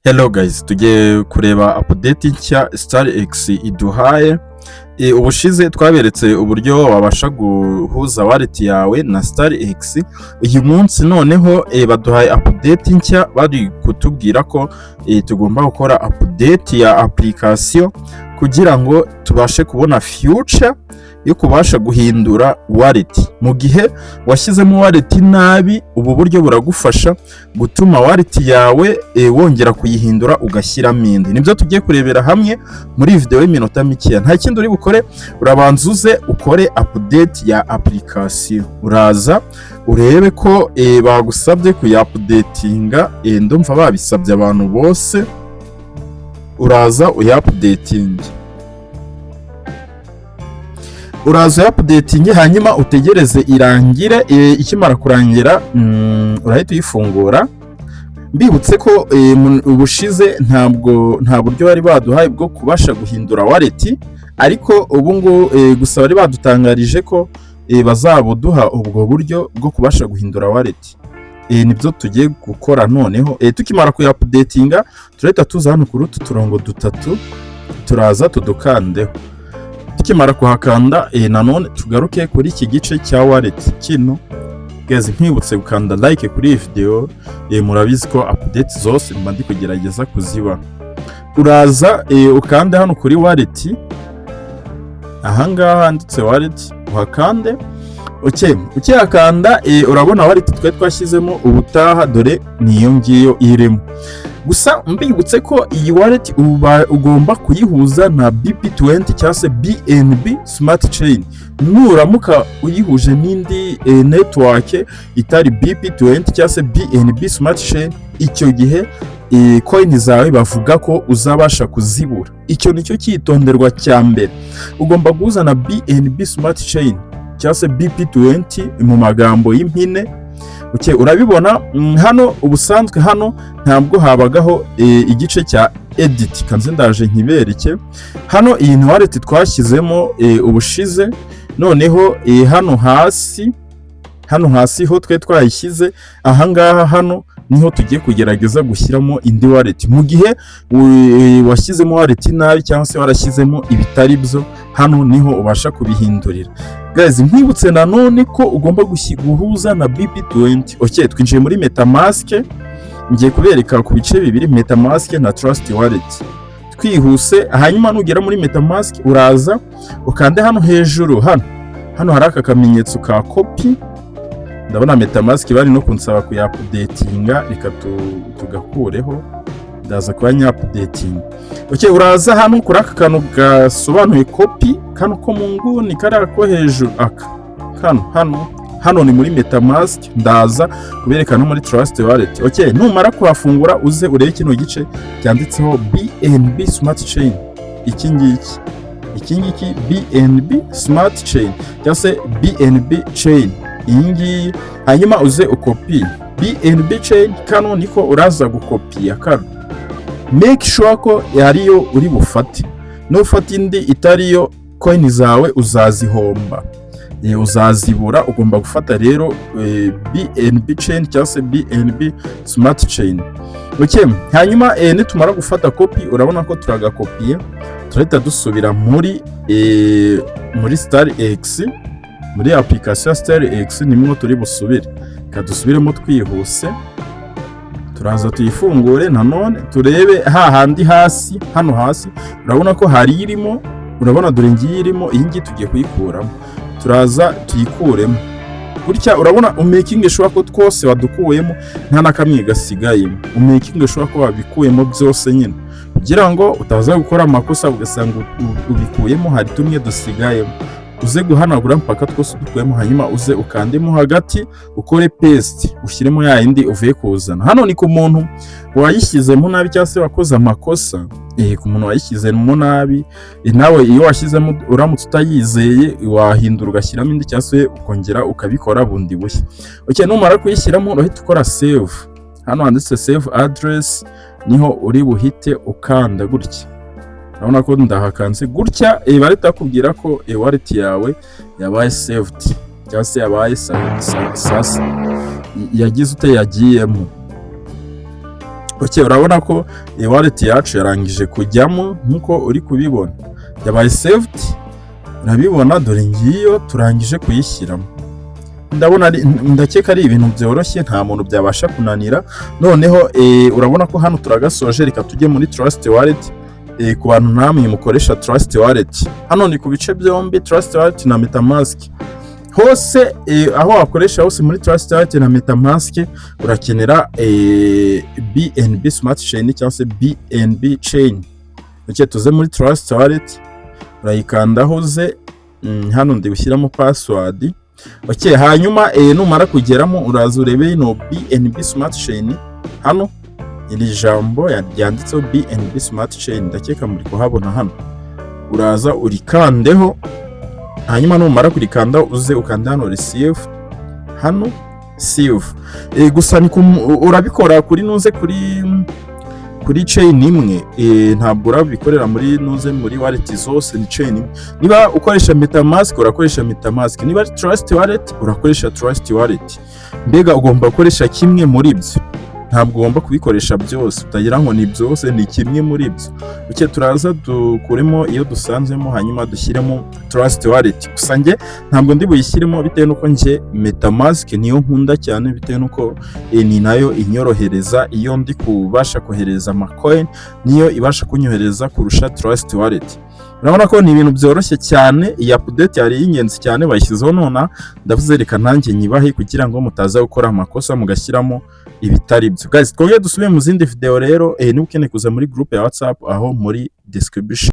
Hello guys, tugiye kureba update nshya StarX iduhaye. Ubushize twaberetse uburyo wabasha guhuza wallet yawe na StarX. Uyu munsi noneho baduhaye update nshya, bari kutubwira ko tugomba gukora update ya application kugira ngo tubashe kubona feature yo kubasha guhindura wallet. Mu gihe washyizemo wallet nabi, ubu buryo buragufasha gutuma wallet yawe wongera kuyihindura ugashyiramo indi. Nibyo tugiye kurebera hamwe muri iyi video y'iminota mikeya. Nta kindi uri bukore, urabanza uze ukore update ya application. Uraza urebe ko bagusabye kuyaupdatinga, ndumva babisabye abantu bose. Uraza uyaupdatinge, uraza uyaupdatinge, hanyuma utegereze irangire. Ikimara kurangira urahita uyifungura. Mbibutse ko ubushize ntabwo nta buryo bari baduhaye bwo kubasha guhindura wallet, ariko ubu ngubu gusa bari badutangarije ko bazabuduha ubwo buryo bwo kubasha guhindura wallet. Nibyo tugiye gukora noneho. Tukimara kuyaupdatinga, turahita tuza hano kuri utu turongo dutatu, turaza tudukandeho. Tukimara kuhakanda, nanone tugaruke kuri iki gice cya wallet kino. Guys, nkwibutse gukanda like kuri iyi video. Murabizi ko update zose mba ndi kugerageza kuziba. Uraza ukande hano kuri wallet, ahangaha handitse wallet, uhakande. Okay, ukihakanda urabona wallet twari twashyizemo ubutaha, dore niyo ngiyo irimo. Gusa mbibutse ko iyi wallet uba ugomba kuyihuza na BEP20 cyangwa se BNB Smart Chain. Nuramuka uyihuje n'indi network itari BEP20 cyangwa se BNB Smart Chain, icyo gihe coin zawe bavuga ko uzabasha kuzibura. Icyo nicyo cyitonderwa cya mbere. Ugomba guhuza na BNB Smart Chain cyangwa se BEP20 mu magambo y'impine. Okay, urabibona hano ubusanzwe hano ntabwo habagaho igice cya edit. Kanze ndaje nkibereke. Hano iyi ni wallet twashyizemo ubushize. Noneho hano hasi ho twe twayishyize ahangaha, hano niho tugiye kugerageza gushyiramo indi wallet. Mu gihe washyizemo wallet nabi cyangwa se warashyizemo ibitari byo, hano niho ubasha kubihindurira. Guys, nkwibutse nanone ko ugomba guhuza na BEP20. Okay, twinjiye muri MetaMask. Ngiye kubereka ku bice bibiri, MetaMask na Trust Wallet, twihuse. Hanyuma nugera muri MetaMask, uraza ukande hano hejuru, hano hari aka kamenyetso ka copy. Ndabona MetaMask bari no kunsaba kuyaupdatinga, reka tugakureho, ndaza kuba nyaupdatinga. Okay, uraza hano kuri aka kantu gasobanuye copy, kano ko mu nguni kariya ko hejuru, aka kano hano. Hano ni muri MetaMask, ndaza kubereka no muri Trust Wallet. Okay, numara kuhafungura, uze urebe kino gice cyanditseho BNB Smart Chain, iki ngiki BNB Smart Chain cyangwa se BNB Chain, iyi ngiyi. Hanyuma uze ukopi BNB Chain, kano niko uraza gukopiya kano. Make sure ko ariyo uri bufate. Nufata indi itariyo, coin zawe uzazihomba, uzazibura. Ugomba gufata rero BNB Chain cyangwa se BNB Smart Chain. Okay, hanyuma nitumara gufata copy, urabona ko turagakopiye, turahita dusubira muri StarX, muri application ya StarX nimwo turi busubire. Reka dusubiremo twihuse. Turaza tuyifungure nanone, turebe hahandi hasi. Hano hasi urabona ko hari irimo, urabona dore ngiyi irimo. Iyi ngiyi tugiye kuyikuramo, turaza tuyikuremo gutya. Urabona umakinge sure ko twose wadukuyemo, nta na kamwe gasigayemo. Umakinge sure ko wabikuyemo byose nyine, kugira ngo utaza gukora amakosa ugasanga ubikuyemo hari tumwe dusigayemo. Uze guhanagura mpaka twose udukuyemo, hanyuma uze ukandemo hagati, ukore paste, ushyiremo ya yindi uvuye kuzana. Hano ni ku muntu wayishyizemo nabi cyangwa se wakoze amakosa. Ku muntu wayishyizemo nabi, nawe iyo washyizemo uramutse utayizeye, wahindura ugashyiramo indi cyangwa se ukongera ukabikora bundi bushya. Okay, numara kuyishyiramo, urahita ukora save. Hano handitse save address niho uri buhite ukanda gutya. Urabona ko ndahakanze gutya, barahita bakubwira ko wallet yawe yabaye saved cyangwa se yabaye sasa yagize ute, yagiyemo. Okay, urabona ko iyi wallet yacu yarangije kujyamo nk'uko uri kubibona, yabaye saved, urabibona, dore ngiyo turangije kuyishyiramo. Ndabona ndakeka ari ibintu byoroshye, nta muntu byabasha kunanira. Noneho urabona ko hano turagasoje. Reka tujye muri Trust Wallet. Ku bantu namwe mukoresha Trust Wallet, hano ni ku bice byombi, Trust Wallet na MetaMask hose. Aho wakoresha hose muri Trust Wallet na MetaMask, urakenera BNB Smart Chain cyangwa se BNB Chain. Okay, tuze muri Trust Wallet, urayikandaho uze hano ndi gushyiramo password. Okay, hanyuma numara kugeramo uraza urebe ino BNB Smart Chain hano, iri jambo ryanditseho BNB Smart Chain, ndakeka muri kuhabona hano. Uraza urikandeho, hanyuma numara kurikandaho uze ukanda hano receive, hano save. Gusa ni urabikora kuri nuze kuri chain imwe, ntabwo urabikorera muri nuze muri wallet zose, ni chain imwe. Niba ukoresha MetaMask, urakoresha MetaMask, niba ari Trust Wallet, urakoresha Trust Wallet. Mbega ugomba gukoresha kimwe muri byo, ntabwo ugomba kubikoresha byose, utagira ngo ni byose, ni kimwe muri byo. Okay, turaza dukuremo iyo dusanzemo, hanyuma dushyiremo Trust Wallet. Gusa njye ntabwo ndi buyishyiremo bitewe n'uko njye MetaMask niyo nkunda cyane, bitewe n'uko ni nayo inyorohereza iyo ndi kubasha kohereza amacoin, niyo ibasha kunyohereza kurusha Trust Wallet. Urabona ko ni ibintu byoroshye cyane. Iyi update yari iy'ingenzi cyane, bayishyizeho nona, ndavuze reka nanjye nyibahe kugira ngo mutaza gukora amakosa mugashyiramo ibitari byo. Guys, twongere dusubire mu zindi video rero. Niba ukeneye kuza muri group ya WhatsApp, aho muri description.